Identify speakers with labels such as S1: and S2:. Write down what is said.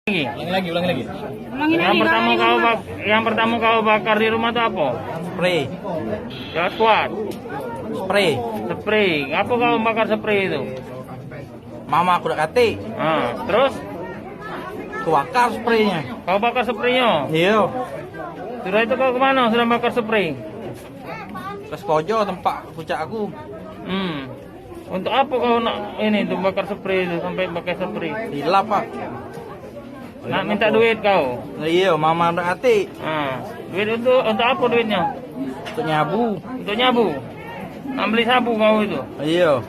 S1: Lagi.
S2: Ulangi lagi, ulangi lagi.
S3: Ulangin
S1: Yang
S3: lagi.
S1: pertama
S3: Kak.
S1: Yang pertama kau bakar di rumah itu apa?
S4: Spray,
S1: Ya kuat.
S4: Spray.
S1: Spray. Ngapa kau bakar spray itu?
S4: Mama aku udah katik,
S1: Ah, terus
S4: aku bakar spraynya.
S1: Kau bakar spraynya.
S4: Iya,
S1: Sudah itu kau kemana? Sudah bakar spray?
S4: Ke Sekojo tempat puncak aku.
S1: Untuk apa kau nak ini tuh bakar spray itu sampai pakai spray?
S4: Hilap, Pak.
S1: Nak minta duit kau?
S4: Iya, mama udah katik.
S1: Ah, duit untuk apa duitnya?
S4: Untuk nyabu.
S1: Untuk nyabu. Nak beli sabu kau itu.
S4: Iya.